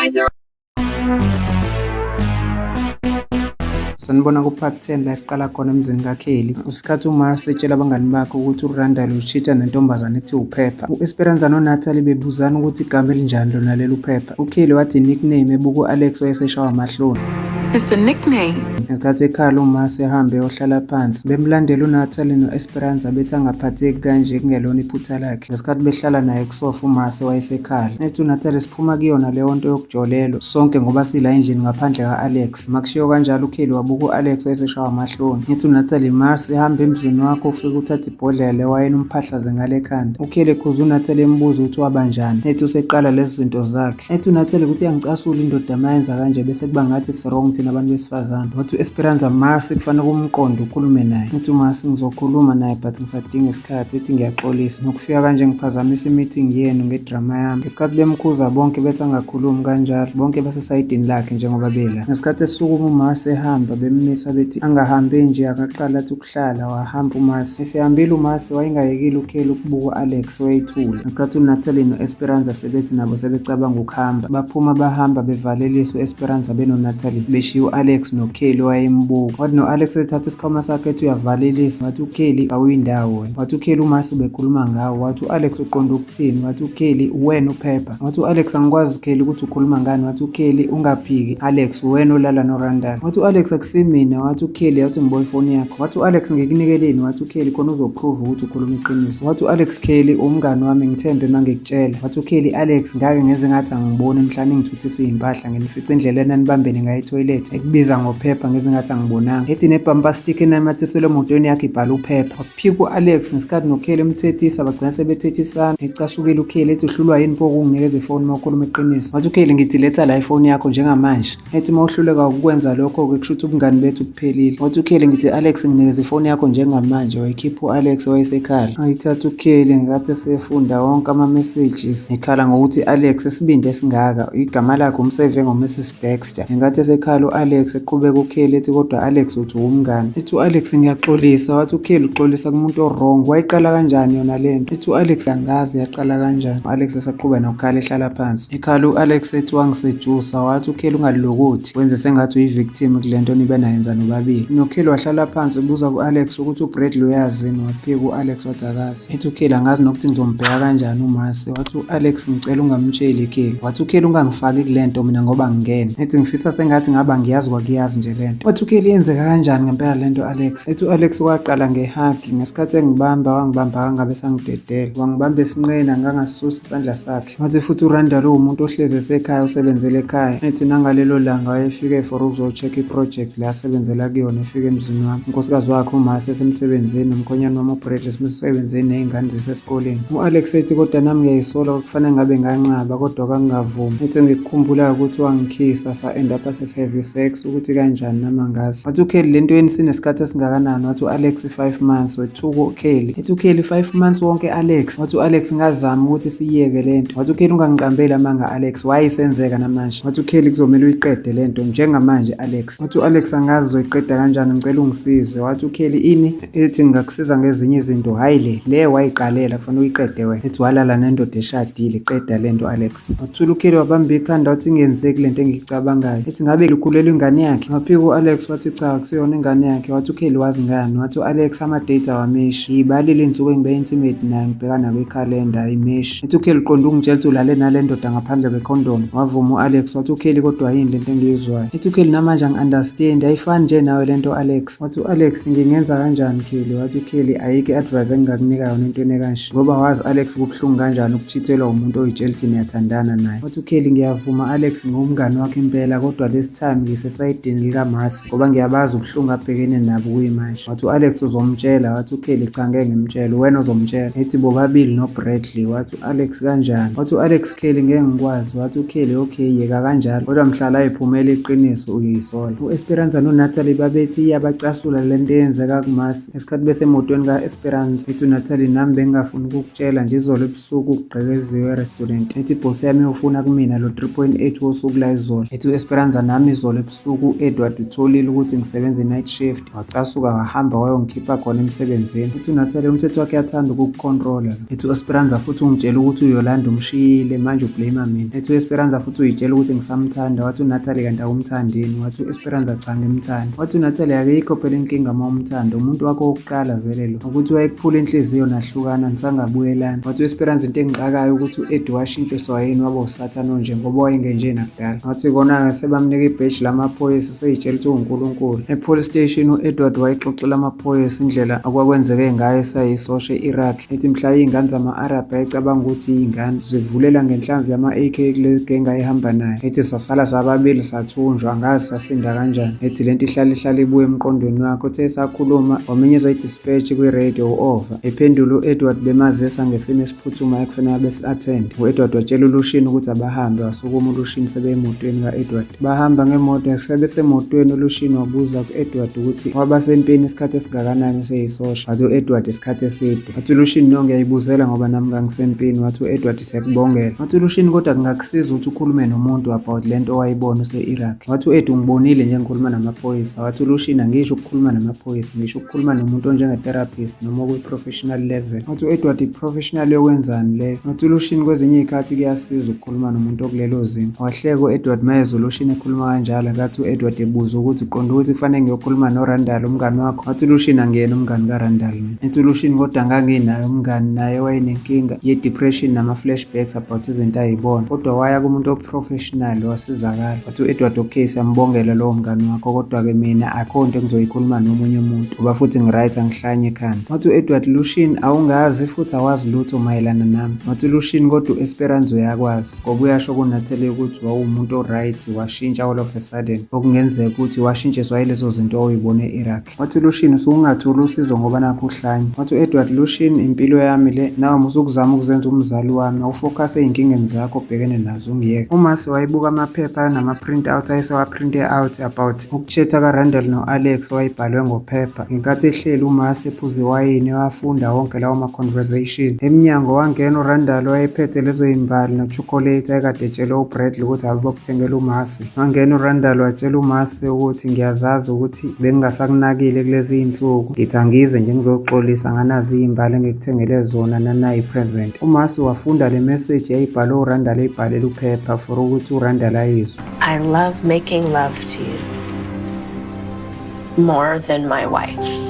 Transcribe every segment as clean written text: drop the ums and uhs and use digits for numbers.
TripAdvisor. Sanibona ku-part 10 la esiqala khona emzini kaKelly. Isikhathi uMars etshela abangani bakhe ukuthi uRandall ushitsha nentombazane ekuthiwa uPepper. U-Esperanza noNatalie bebuzana ukuthi igama elinjani lona leli uPepper. UKelly wathi nickname ebuka u-Alex wayeseshawa amahloni. It's a nickname. Ngesikhathi ekhala uMars ehambe eyohlala phansi. Bemlandela uNatalie no-Esperanza bethi angaphatheki kanje kungelona iphutha lakhe. Ngesikhathi behlala naye kusofa uMars wayesekhala. Ethi uNatalie siphuma kuyona leyo nto yokujolelwa sonke ngoba sila endlini ngaphandle ka-Alex. Makushiwo kanjalo uKelly wabuka u-Alex wayeseshawa amahloni. Ngithi uNatalie Mars ehamba emzini wakho ufike uthathe ibhodlela lewayini umphahlaze ngale khanda. UKelly ekhuza uNatalie embuza ukuthi wabanjani. Ethi useqala lezi zinto zakhe. Ethi uNatalie ukuthi iyangicasula indoda mayenza kanje bese kuba ngathi it's wrong thina abantu besifazane. Wathi u-Esperanza Mars kufanele kumqonde ukhulume naye. Ethi uMars ngizokhuluma naye but ngisadinga isikhathi. Ethi ngiyaxolisa. Nokufika kanje ngiphazamisa i-meeting yenu ngedrama yami. Ngesikhathi bemkhuza bonke bethi angakhulumi kanjalo. Bonke basesayidini lakhe njengoba bela. Ngesikhathi esukuma uMars ehamba bemmisa bethi angahambi nje akaqala athi ukuhlala wahamba uMars. Esehambile uMars wayengayekile uKelly ukubuka u-Alex wayethule. Ngesikhathi uNatalie no-Esperanza sebethi nabo sebecabanga ukuhamba. Baphuma bahamba bevalelisa u-Esperanza benoNatalie beshiya u-Alex noKelly owayembuka. Wathi no-Alex ethatha isikhwama sakhe ethi uyavalelisa wathi uKelly awuyindawo wena. Wathi uKelly uMars ubekhuluma ngawo. Wathi u-Alex uqonda ukuthini? Wathi uKelly uwena uPepper. Wathi u-Alex angikwazi Kelly ukuthi ukhuluma ngani. Wathi uKelly ungaphiki Alex uwena olala noRandall. Wathi u-Alex akusimina. Wathi uKelly wathi ngiboya ifoni yakho. Wathi u-Alex ngikunikeleni. Wathi uKelly khona uzoprove ukuthi ukhuluma iqiniso. Wathi u-Alex Kelly umngani wami ngithembe uma ngikutshela. Wathi uKelly Alex ngake ngenze ngathi angiboni mhla ningithuthisa iy'mpahla nginifica endleleni anibambene ngayo ethoyilethi ekubiza ngophepha ngenze ngathi angibonanga. Ethi nebhampa stick enamathiselwe emotweni yakhe ibhala uphepha. Waphika u-Alex ngesikhathi noKelly emthethisa bagcina sebethethisana. Ecasukile uKelly ethi uhlulwa yini pho ukunginikeza ifoni uma ukhuluma iqiniso. Wathi uKelly ngithi letha la ifoni yakho njengamanje. Ethi uma uhluleka ukukwenza lokho-ke kusho ukuthi ubungani bethu buphelile. Wathi uKelly ngithi Alex nginikeza ifoni yakho njengamanje. Wayikhipha u-Alex wayesekhala. Ayithatha uKelly ngenkathi esefunda wonke ama-messages. Ekhala ngokuthi Alex isibindi esingaka igama lakhe umseve ngo-Mrs Baxter. Ngenkathi esekhala u-Alex eqhubeka uKelly ethi kodwa Alex uthi uwumngani. Ethi u-Alex ngiyaxolisa. Wathi uKelly uxolisa kumuntu o-wrong. Wayiqala kanjani yona lento? Ethi u-Alex angazi yaqala kanjani. U-Alex esaqhuba nokukhala ehlala phansi. Ekhala u-Alex ethi wangisejusa. Wathi uKelly ungalokothi wenze sengathi uyi-victim kule nto nibe nayenza nobabili. NoKelly wahlala phansi ubuza ku-Alex ukuthi uBradley uyazini. Waphika u-Alex wathi akazi. Ethi uKelly angazi nokuthi ngizombheka kanjani uMarcy. Wathi u-Alex ngicela ungamtsheli Kelly. Wathi uKelly ungangifaki kule nto mina ngoba ngingene. Ethi ngifisa sengathi ngaba ngiyazi kwakuyazi nje le nto. Wathi uKelly yenzeka kanjani ngempela le nto Alex? Ethi u-Alex waqala ngehagi ngesikhathi engibamba wangibamba kangabe sangidedela. Wangibamba esinqeni angangasusa isandla sakhe. Wathi futhi uRandall uwumuntu ohlezi esekhaya osebenzela ekhaya. Ethi nangalelo langa wayefike for ukuzo-check i-project la asebenzela kuyona efika emzini wami. Unkosikazi wakhe uMasi esemsebenzini nomkhonyane wami uBradley esemsebenzini ney'ngane zisesikoleni. U-Alex ethi kodwa nami ngiyayisola kufanele ngabe nganqaba kodwa kangingavumi. Ethi engikukhumbulayo ukuthi wangikhisa sa-end up sesi-have sex ukuthi kanjani nami angazi. Wathi uKelly le nto yeni sinesikhathi esingakanani? Wathi u-Alex 5 months. Wethuka uKelly. Ethi uKelly 5 months wonke Alex. Wathi u-Alex ngazama ukuthi siyeke le nto. Wathi uKelly ungangiqambeli amanga Alex. Wayisenzeka namanje. Wathi uKelly kuzomele uyiqede le nto njengamanje Alex. Wathi u-Alex angazi uzoyiqeda kanjani ngicela ungisize. Wathi uKelly ini? Ethi ngingakusiza ngezinye izinto hhayi le le wayiqalela kufanele uyiqede wena. Ethi walala nendoda eshadile qeda le nto Alex. Wathula uKelly wabamba ikhanda wathi ingenzeki lento engiyicabangayo. Ethi ngabe lukhulelwe ingane yakhe. Waphika u-Alex wathi cha akusiyona ingane yakhe. Wathi uKelly wazi ngani? Wathi u-Alex ama-dates awamishi. Ngiyibalile iy'nsuku engibe intimate naye ngibheka nakwikhalenda ayimishi. Ethi uKelly uqonde ukungitshela ukuthi ulale nale ndoda ngaphandle kwekhondomu. Wavuma u-Alex wathi uKelly kodwa yini lento engiyizwayo? Ethi uKelly namanje angi-understand ayifani nje nawe lento Alex. Wathi u-Alex ngingenza kanjani Kelly? Wathi uKelly ayikho i-advice engingakunika yona entweni ekanje. Ngoba wazi Alex kubuhlungu kanjani ukuchithelwa umuntu oyitshela ukuthi niyathandana naye. Wathi uKelly ngiyavuma Alex ngumngani wakho impela kodwa this time ngisesayidini likaMarcy ngoba ngiyabazi ubuhlungu abhekene nabo kuyimanje. Wathi u-Alex uzomtshela. Wathi uKelly cha ngeke ngimtshele wena ozomtshela. Ethi bobabili noBradley. Wathi u-Alex kanjani? Wathi u-Alex Kelly ngeke ngikwazi. Wathi uKelly okay yeka kanjalo kodwa mhla la iphumela iqiniso uyisola. U-Esperanza noNatalie babethi iyabacasula lento eyenzeka kuMarcy ngesikhathi besemotweni ka-Esperanza. Ethi uNatalie nami bengingafuni ukukutshela nje izolo ebusuku kugqekeziwe e-restaurant. Ethi ibhosi yami ufuna kumina lo 3.8 wosuku la izolo. Ethi u-Esperanza nami izolo Izolo ebusuku u-Edward utholile ukuthi ngisebenza i-night shift, wacasuka wahamba wayongikhipha khona emsebenzini. Uthi uNatalie umthetho wakhe uyathanda ukukukhontrola lo. Ethi u-Esperanza futhi ungitshela ukuthi uYolanda umshiyile manje ublame mina. Ethi u-Esperanza futhi uyitshela ukuthi ngisamthanda, wathi uNatalie kanti awumthandi yini? Wathi u-Esperanza cha ngimthanda. Wathi uNatalie akeyikho phela inkinga uma umthanda, umuntu wakho wokuqala vele lo. Ukuthi wayekuphula inhliziyo nahlukana nisangabuyelana. Wathi u-Esperanza into engixakayo ukuthi u-Eddie washintshiswa yini waba usathane onje ngoba wayengenjena kudala. Wathi kona-ke sebamnika ibheji lamaphoyisa seyitshela ukuthi uwuNkulunkulu. E-police station u-Edward wayexoxela amaphoyisa indlela okwakwenzeke ngayo esayisosha e-Iraq. Ethi mhla iy'ngane zama-Arab ayecabanga ukuthi iy'ngane zivulela ngenhlamvu yama-AK kule genge ayehamba nayo. Ethi sasala sababili sathunjwa angazi sasinda kanjani. Ethi lento ihlale ihlale ibuye emqondweni wakhe. Uthe esakhuluma wamenyezwa i-dispatch kwi-radio u-over. Ephendula u-Edward bemazisa ngesimo esiphuthumayo ekufanele besi-attend. U-Edward watshela uLushini ukuthi abahambe wasukuma uLushini sebeyemotweni ka-Edward. Bahamba ngemoto sebesemotweni uLushini wabuza ku-Edward ukuthi waba sempini isikhathi esingakanani eseyisosha. Wathi u-Edward isikhathi eside. Wathi uLushini no ngiyayibuzela ngoba nami ngangisempini. Wathi u-Edward siyakubongela. Wathi uLushini kodwa kungakusiza ukuthi ukhulume nomuntu about lento owayibona use-Iraq. Wathi u-Ed ungibonile nje ngikhuluma namaphoyisa. Wathi uLushini angisho ukukhuluma namaphoyisa ngisho ukukhuluma nomuntu onjenge-therapist noma okwi-professional level. Wathi u-Edward i-professional yokwenzani leyo? Wathi uLushini kwezinye iy'khathi kuyasiza ukukhuluma nomuntu okulelo zinga. Wahleka u-Edward mayezwa uLushini ekhuluma kanjalo ngenkathi u-Edward ebuza ukuthi uqonda ukuthi kufanele ngiyokhuluma noRandall umngani wakho. Wathi uLushini angiyena umngani kaRandall mina. Ethi uLushini kodwa nganginaye umngani naye wayenenkinga ye-depression nama-flashbacks about izinto ayibona. Kodwa waya kumuntu o-professional wasizakala. Wathi u-Edward okay siyambongela lowo mngani wakho kodwa-ke mina akho nto engizoyikhuluma nomunye umuntu ngoba futhi ngi-right angihlanye ekhanda. Wathi u-Edward Lushini awungazi futhi awazi lutho mayelana nami. Wathi uLushini kodwa u-Esperanza uyakwazi ngoba uyasho kuNatalie ukuthi wawumuntu o-right washintsha all of a sudden okungenzeka ukuthi washintshiswa yilezo zinto owuyibone e-Iraq. Wathi uLushini usukungatholi usizo ngoba nakho uhlanya. Wathi u-Edward Lushini impilo yami le nawe musukuzama ukuzenza umzali wami awufokhase ey'nkingeni zakho obhekene nazo ungiyeke. UMasi wayebuka amaphepha nama-print out ayesewaprinte out about ukutshetha kaRandall no-Alex owayebhalwe ngophepha. Ngenkathi ehleli uMasi ephuza iwayini wafunda wonke lawo ma-conversation. Emnyango wangena uRandall wayephethe lezo yimbali no-chocolate ayekade etshelwe uBradley ukuthi ababokuthengela uMasi. Wangena uRandall watshela uMasi ukuthi ngiyazazi ukuthi bengingasakunakile kulezi iy'nsuku ngithi angize nje ngizoxolisa nganazi iy'mbali engikuthengele zona nanayi present. UMasi wafunda le message yayibhalwe uRandall eyibhalela uphepha for ukuthi uRandall ayizwe. I love making love to you more than my wife.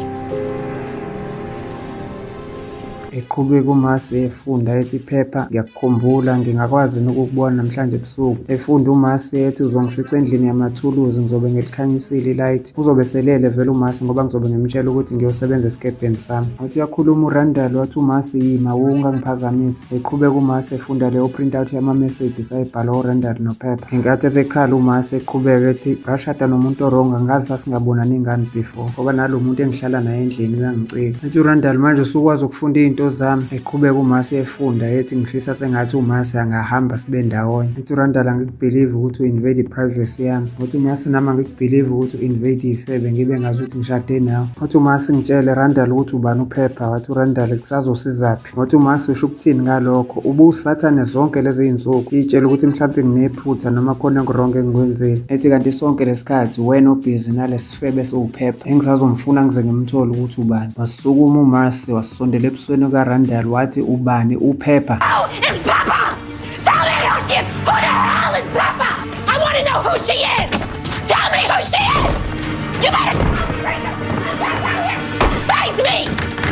Eqhubeka uMasi efunda ethi phepha ngiyakukhumbula ngingakwazi yini ukukubona namhlanje ebusuku. Efunda uMasi ethi uzongifica endlini yamathuluzi ngizobe ngilikhanyisile ilayithi. Uzobe selele vele uMasi ngoba ngizobe ngimtshela ukuthi ngiyosebenza esikebheni sami. Wathi uyakhuluma uRandall wathi uMasi yima ungangiphazamisi. Eqhubeka uMasi efunda leyo print out yama-messages ayebhalwa uRandall noPhepha. Ngenkathi esekhala uMasi eqhubeka ethi ngashada nomuntu o-wrong angazi sasingabonani ngani before ngoba nalo muntu engihlala naye endlini uyangicika. Ethi uRandall manje usukwazi ukufunda iy'nto zami. Eqhubeka uMasi efunda ethi ngifisa sengathi uMasi angahamba sibe ndawonye. Ethi uRandall angikubhilivi ukuthi u-invade i-privacy yami. Wathi uMasi nami angikubhilivi ukuthi u-invade iy'febe ngibe ngazi ukuthi ngishade nawe. Wathi uMasi ngitshele Randall ukuthi ubani uPhepha. Wathi uRandall kusazosizaphi. Wathi uMasi usho ukuthini ngalokho? Ubuwusathane zonke lezi iy'nsuku. Iy'tshela ukuthi mhlawumpe nginephutha noma khona oku-wrong engikwenzile. Ethi kanti sonke lesikhathi wena obhizi nalesifebe esiwuphepha engisazomfuna ngize ngimthole ukuthi ubani. Wasukuma uMasi wasondela ebusweni kaRandall wathi ubani uphepha. Who is Peppa? Tell me who she is! Who the hell is Peppa? I want to know who she is! Tell me who she is! You better tell me right now! Get out here! Face me!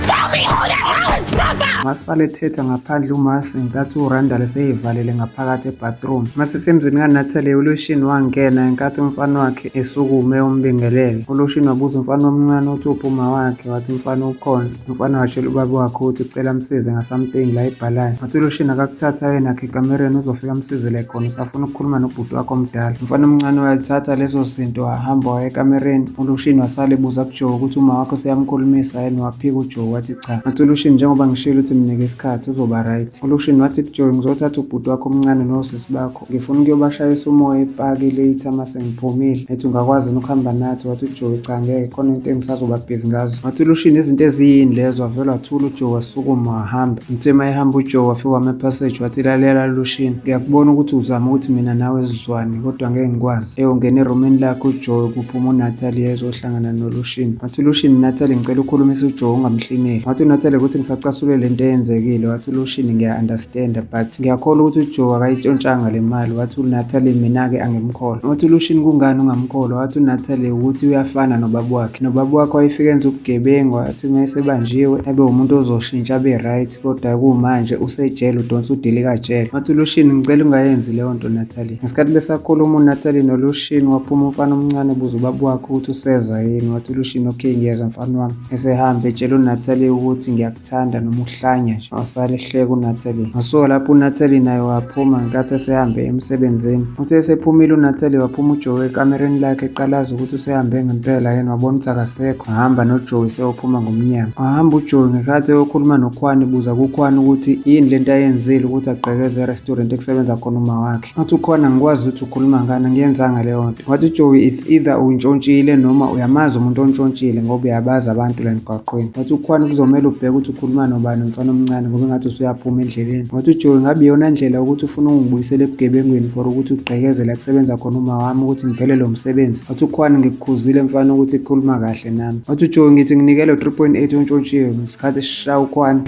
Tell me who the hell is Peppa! Wasala ethetha ngaphandle uMasi ngenkathi uRandall eseyivalele ngaphakathi ebathroom. Masisemzini kaNatalie uLushini wangena ngenkathi umfana wakhe esukume umbingelele. ULushini wabuza umfana omncane uthi uphi uma wakhe wathi umfana ukhona. Umfana watshela ubaba wakhe ukuthi ucela amsize nga-something la ibhalayo. Wathi uLushini akakuthatha yena akhe ekamereni uzofika amsizele khona usafuna ukukhuluma nobhuti wakhe omdala. Umfana omncane walithatha lezo zinto wahamba waya ekamereni. ULushini wasala ebuza kuJoe ukuthi uma wakhe useyamkhulumisa yena waphika uJoe wathi cha. Wathi uLushini njengoba ngishilo ukuthi wathi mnike isikhathi uzoba right. ULucian wathi kuJoey ngizothatha ubhuti wakho omncane nosisi bakho ngifuna ukuyobashayisa umoya epaki later mase ngiphumile. Ethi ungakwazi yini ukuhamba nathi? Wathi uJoey cha ngeke khona into engisazoba busy ngazo. Wathi uLucian izinto eziyini lezo? Wavele wathula uJoey wasukuma wahamba. Uthe uma ehamba uJoe wafika wama epassage wathi lalela Lushini, ngiyakubona ukuthi uzama ukuthi mina nawe sizwane kodwa ngeke ngikwazi. Eyongena erumini lakhe uJoe kuphuma uNatalie ezohlangana noLushini. Wathi uLushini Natalie ngicela ukhulumise uJoe ungamhlineli. Wathi uNatalie ukuthi ngisacasule lento eyenzekile. Wathi uLushini ngiya-understanda but ngiyakholwa ukuthi uJoe akayitshontshanga le mali. Wathi uNatalie mina-ke angimkholwa. Wathi uLushini kungani ungamkholwa? Wathi uNatalie ukuthi uyafana nobaba wakhe. Nobaba wakhe wayefike enza ubugebengu wathi uma esebanjiwe abe umuntu ozoshintsha abe right kodwa kumanje usejele udonsa udilikajele. Wathi uLushini ngicela ungayenzi leyo nto Natalie. Ngesikhathi besakhuluma uNatalie noLushini waphuma umfana omncane ebuza ubaba wakhe ukuthi useza yini. Wathi uLushini okay ngiyeza mfana wami. Esehambe etshela uNatalie ukuthi ngiyakuthanda noma uhlanya nje. Wasale ehleka uNatalie. Wasuka lapho uNatalie naye waphuma ngenkathi esehambe emsebenzini. Uthe esephumile uNatalie waphuma uJoe ekamereni lakhe eqalaza ukuthi usehambe ngempela yena wabona ukuthi akasekho. Wahamba noJoey seyophuma ngomnyango. Wahamba uJoey ngesikhathi eyokhuluma noKhwani ebuza kuKhwani ukuthi yini lento ayenzile ukuthi agqekeze e-restaurant ekusebenza khona uma wakhe. Wathi uKhwani angikwazi ukuthi ukhuluma ngani angiyenzanga leyo nto. Wathi uJoey it's either untshontshile noma uyamazi umuntu ontshontshile ngoba uyabazi abantu la emgwaqweni. Wathi uKhwani kuzomele ubheke ukuthi ukhuluma nobani mfana omncane ngoba engathi usuyaphuma endleleni. Wathi uJoey ngabe iyona ndlela ukuthi ufuna ukungibuyisela ebugebengwini for ukuthi ugqekeze la kusebenza khona uma wami ukuthi ngiphelelwe umsebenzi. Wathi uKhwani ngikukhuzile mfana ukuthi khuluma kahle nami. Wathi uJoey ngithi nginikele 3.8 ontshontshiwe ngesikhathi esishaya uKhwani.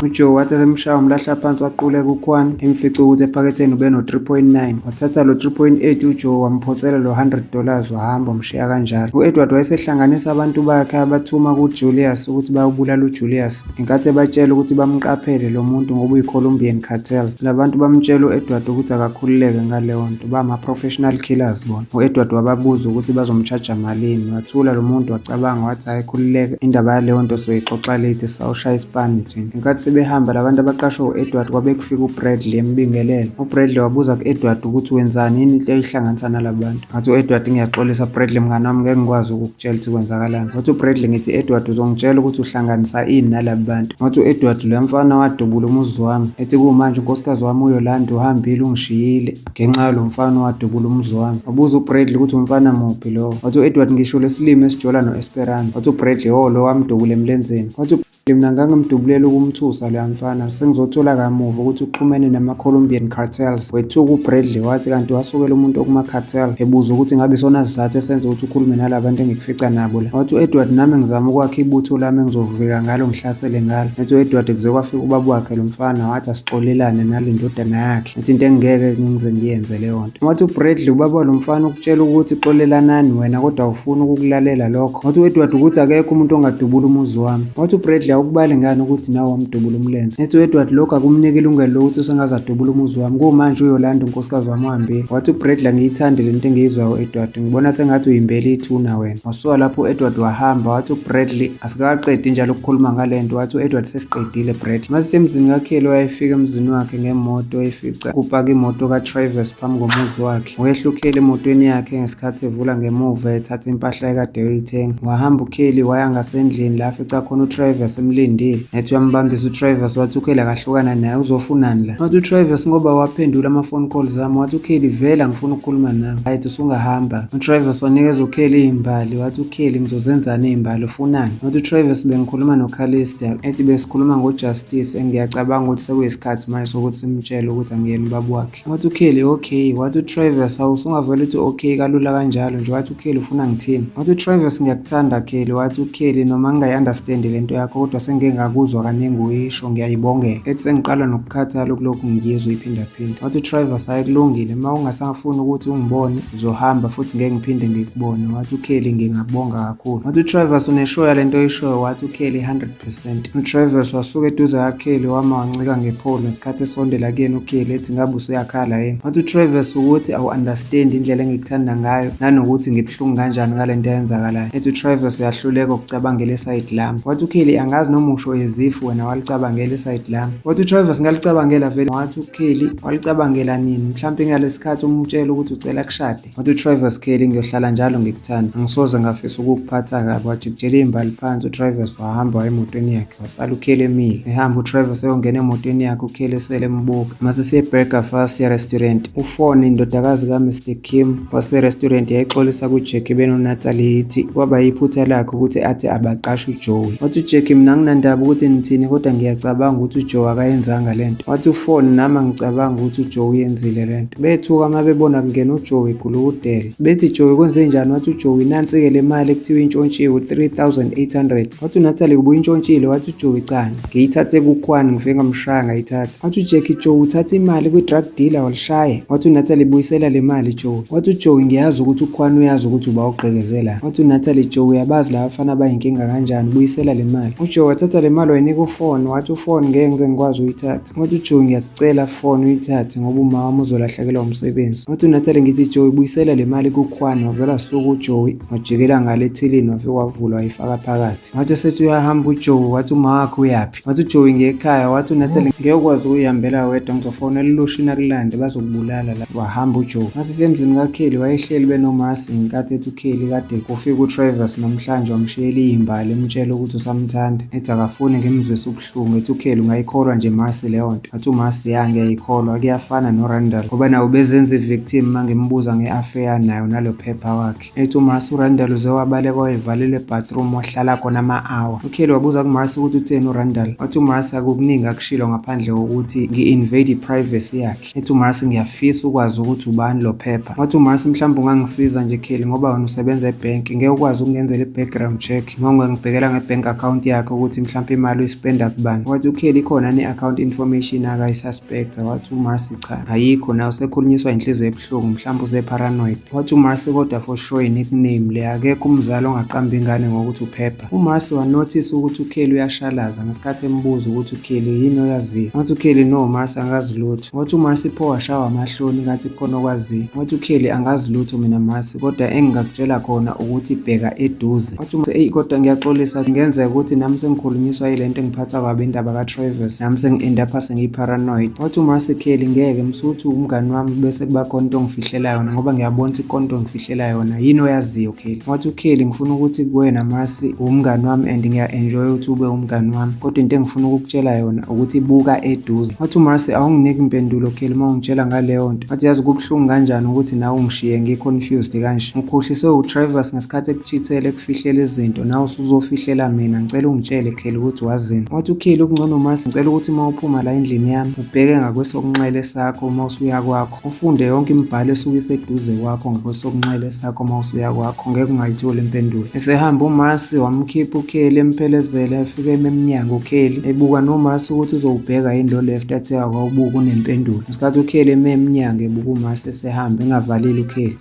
UJoe wathi esemshaya wamlahla phansi waquleka uKhwani emfica ukuthi ephaketheni ubeno-3.9. Wathatha lo 3.8 uJoe wamphonsela lo $100 wahamba wamshiya kanjalo. U-Edward wayesehlanganisa abantu bakhe abathuma kuJulius ukuthi bayobulala uJulius. Ngenkathi ebatshela ukuthi bamqaphele lo muntu ngoba uyi-Colombian cartel. Labantu bamtshela u-Edward ukuthi akakhululeke ngaleyo nto, bama-professional killers bona. U-Edward wababuza ukuthi bazomtshaja malini, wathula lo muntu wacabanga wathi hhayi khululeka, indaba yaleyo nto soyixoxa late sawushaya isipani thina. Ngenkathi sebehamba labantu abaqashwe u-Edward kwabe kufika uBradley embingelela. UBradley wabuza ku-Edward ukuthi wenzani yini into eyihlanganisa nalabantu. Ngathi u-Edward ngiyaxolisa Bradley mngani wami ngeke ngikwazi ukukutshela ukuthi kwenzakalani. Ngathi uBradley ngithi Edward uzongitshela ukuthi uhlanganisa ini nalaba bantu. Ngathi u-Edward loya mfana wadubula umuzi wami. Ethi kumanje unkosikazi wami uYolanda uhambile ungishiyile ngenxa yalo mfana owadubula umuzi wami. Wabuza uBradley ukuthi umfana muphi lowo. Wathi u-Edward ngisho lesilimi esijola no-Esperanza. Wathi uBradley oh lo wamdubula emlenzeni. Wathi Mina ngangimdubulela ukumthusa loya mfana, sengizothola kamuva ukuthi uxhumene nama-Colombian cartels. Wethuka uBradley wathi kanti wasukela umuntu okuma-cartel, ebuza ukuthi ngabe isona sizathu esenza ukuthi ukhulume nala bantu engikufica nabo la. Wathi u-Edward nami ngizama ukwakha ibutho lami engizovika ngalo ngihlasele ngalo. Ethi u-Edward kuze kwafika ubaba wakhe lo mfana wathi asixolelane nale ndodana yakhe. Ethi into engingeke ngize ngiyenze leyo nto. Wathi uBradley ubaba walo mfana ukutshela ukuthi xolelanani wena kodwa awufuni ukukulalela lokho. Wathi u-Edward ukuthi akekho umuntu ongadubula umuzi wami. Wathi uBradley awukubali ngani ukuthi nawe wamdubula umlenze. Ethi u-Edward lokhu akumniki ilungelo lokuthi usengaze adubule umuzi wami. Kumanje uYolanda unkosikazi wami uhambile. Wathi uBradley angiyithandi le nto engiyizwayo Edward. Ngibona sengathi uyimbela ithuna wena. Wasuka lapho u-Edward wahamba wathi uBradley asikakaqedi njalo ukukhuluma ngale nto. Wathi u-Edward sesiqedile Bradley. Mase emzini kaKelly wayefika emzini wakhe ngemoto efica kupaka imoto kaTravis phambi komuzi wakhe. Wehla uKelly emotweni yakhe ngesikhathi evula ngemuva ethatha impahla ekade eyoyithenga. Wahamba uKelly waya ngasendlini la afica khona uTravis emlindile. Ethi uyambambisa uTravis wathi uKelly akahlukana naye uzofunani la. Wathi uTravis ngoba waphendula ama-phone calls ami wathi uKelly vele angifuni ukukhuluma nawe. Hayi usungahamba. UTravis wanikeza uKelly iy'mbali wathi uKelly ngizozenzani iy'mbali ufunani. Wathi uTravis bengikhuluma noCalista ethi besikhuluma ngoJustice and ngiyacabanga ukuthi sekuyisikhathi manje sokuthi simtshele ukuthi angiyena ubaba wakhe. Wathi uKelly okay. Wathi uTravis awusungavele uthi okay kalula kanjalo nje. Wathi uKelly ufuna ngithini? Wathi uTravis ngiyakuthanda Kelly. Wathi uKelly noma ngingayi-understand le nto yakho kodwa sengike ngakuzwa kaningi uyisho ngiyayibongela. Ethi sengiqala nokukhathala ukulokhu ngiyizwa iphindaphinda. Wathi uTravis hhayi kulungile uma ungasafuni ukuthi ungibone ngizohamba futhi ngeke ngiphinde ngikubone. Wathi uKelly ngingabonga kakhulu. Wathi uTravis uneshoya lento oyishoyo. Wathi uKelly 100%. UTravis wasuka eduze kaKelly wama wancika ngepholo ngesikhathi esondela kuyena uKelly ethi ngabe usuyakhala yini. Wathi uTravis ukuthi awu-understand indlela engikuthanda ngayo nanokuthi ngibuhlungu kanjani ngale nto eyenzakalayo. Ethi uTravis uyahluleka ukucabangela esayidi lami. Wathi uKelly angazi Angazi noma usho as if wena walicabangela i-side lami. Wathi uTravis ngalicabangela vele. Wathi uKelly walicabangela nini? Mhlawumbe ngalesi khathi umtshela ukuthi ucela kushade. Wathi uTravis, Kelly, ngiyohlala njalo ngikuthanda, angisoze ngafisa ukukuphatha kabi. Wajikijela iy'mbali phansi uTravis, wahamba waya emotweni yakhe, wasala uKelly emile. Ehamba uTravis eyongena emotweni yakhe, uKelly esele embuka. Mase siye-Burger Fast restaurant, uFon, indodakazi kaMr Kim wase-restaurant, yayixolisa kuJackie benoNatalie, ithi kwaba yiphutha lakhe ukuthi athi abaqashe uJoey. Wathi uJackie, mina anginandaba ukuthi nithini, kodwa ngiyacabanga ukuthi uJoey akayenzanga lento. Wathi uFon, nami angicabanga ukuthi uJoey uyenzile lento. Bethuka uma bebona kungena uJoey gulukudela. Bethi, Joey, kwenze njani? Wathi uJoey, nansi-ke le mali ekuthiwa intshontshiwe, 3800. Wathi uNatalie, kubuye intshontshile? Wathi uJoey, cha, ngiyithathe kuKhwani, ngifike ngamshaya ngayithatha. Wathi uJackie, Joey, uthatha imali kwi-drug dealer walishaya? Wathi uNatalie, buyisela le mali, Joey. Wathi uJoey, ngiyazi ukuthi uKhwani uyazi ukuthi uba ugqekezela. Wathi uNatalie, Joey, uyabazi laba bafana bayinkinga kanjani, buyisela le mali. UJoey wathatha le mali wayinika uFon. Wathi uFon, ngeke ngize ngikwazi uyithatha. Wathi uJoey, ngiyakucela Fon, uyithathe ngoba uma wami uzolahlekelwa umsebenzi. Wathi uNatalie, ngithi Joey, buyisela le mali kuKhwani. Wavela suka uJoey wajikela ngale ethilini, wafike wavula wayifaka phakathi. Wathi sethi uyahamba uJoey, wathi uma wakhe uyaphi? Wathi uJoey, ngiyekhaya. Wathi uNatalie, ngeke ukwazi ukuyihambela wedwa, ngizofonela uLushina akulande, bazokubulala la. Wahamba uJoey. Wathi semzini kaKelly, wayehleli benoMarcy ngenkathi ethi uKelly kade kufika uTravis namhlanje, wamshiyela iy'mbali emtshela ukuthi usamthanda, ethi akafuni ngimzwise ubuhlungu. Ethi uKelly, ungayikholwa nje Marcy leyo nto? Wathi uMarcy, ya, ngiyayikholwa, kuyafana noRandall ngoba nawo bezenza i-victim uma ngimbuza nge-affair nayo nalo phepha wakhe. Ethi uMarcy, uRandall uze wabaleka wayevalelwe ebathroom wahlala khona ama-hour. UKelly wabuza kuMarcy ukuthi utheni uRandall. Wathi uMarcy akukuningi akushilo ngaphandle kokuthi ngi-invade i-privacy yakhe. Ethi uMarcy, ngiyafisa ukwazi ukuthi ubani lo phepha. Wathi uMarcy, mhlawumbe ungangisiza nje Kelly, ngoba wena usebenza ebhenki, ngeke ukwazi ukungenzela i-background check noma ungangibhekela nge-bank account yakhe ukuthi mhlawumbe imali uyispenda kubani. Wathi uKelly, ikhona ne-account information akayisuspecta? Wathi uMarcy, cha, ayikho, nawe usekhulunyiswa inhliziyo ebuhlungu, mhlawumbe use-paranoid. Wathi uMarcy, kodwa for sure i-nickname le, akekho umzali ongaqamba ingane ngokuthi uPepper. UMarcy wanothisa ukuthi uKelly uyashalaza ngesikhathi embuza ukuthi uKelly yini oyaziyo. Wathi uKelly, no Marcy, angazi lutho. Wathi uMarcy, pho washawa amahloni ngathi kukhona okwaziyo. Wathi uKelly, angazi lutho mina Marcy, kodwa engingakutshela khona ukuthi bheka eduze. Wathi uMarcy, eyi kodwa ngiyaxolisa, kungenzeka ukuthi nami sengikhulunyiswa yile nto engiphatha kabi, indaba kaTravis, nami sengi-end up sengiyi-paranoid. Wathi uMarcy, Kelly, ngeke msuthi umngani wami bese kuba khona into ongifihlela yona, ngoba ngiyabona ukuthi ikhona into ongifihlela yona, yini oyaziyo Kelly? Wathi uKelly, ngifuna ukuthi kuwena Marcy, umngani wami and ngiya-enjoy ukuthi ube umngani wami, kodwa into engifuna ukukutshela yona ukuthi buka eduze. Wathi uMarcy, awunginiki impendulo Kelly uma ungitshela ngaleyo nto. Wathi yazi kubuhlungu kanjani ukuthi nawe ungishiye ngi-confused kanje, ngikhohliswe uTravis ngesikhathi ekuchithele ekufihlela izinto, nawe usuzofihlela mina, ngicela ungitshele Kelly ukuthi wazini. Wathi uKelly, okungcono Marcy, ngicela ukuthi uma uphuma la endlini yami ubheke ngakwesokunxele sakho uma usuya kwakho, ufunde yonke imibhalo esuke iseduze kwakho ngakwesokunxele sakho uma usuya kwakho, ngeke ungayitholi impendulo. Esehamba uMarcy wamkhipha uKelly emphelezele, efike eme emnyango uKelly ebuka noMarcy ukuthi uzowubheka yini lo left athe akawubuka unempendulo. Ngesikhathi uKelly eme emnyango ebuka uMarcy esehamba engavalile uKelly.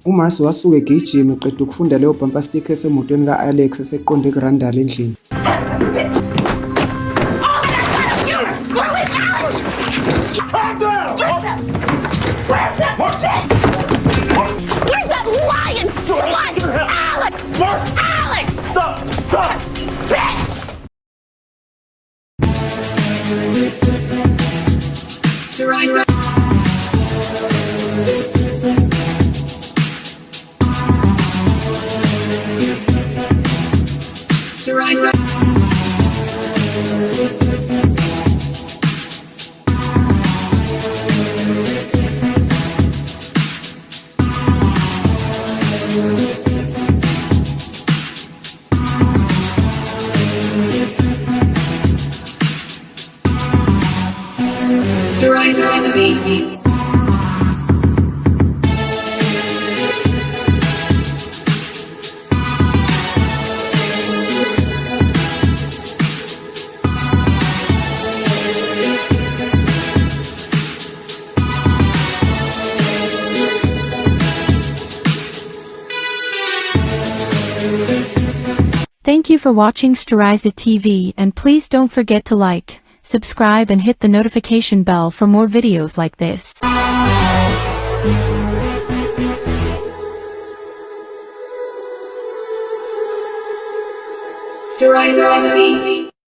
UMarcy wasuka egijima eqeda ukufunda leyo bumper sticker esemotweni ka-Alex eseqonde kuRandall endlini. You're screwing Alex! Calm down! Where's that? Where's that bitch? Where's that lying slut? Alex! Alex! Stop! Stop! Bitch! Thank you for watching Steriza TV and please don't forget to like, subscribe and hit the notification bell for more videos like this. Sterizer TV.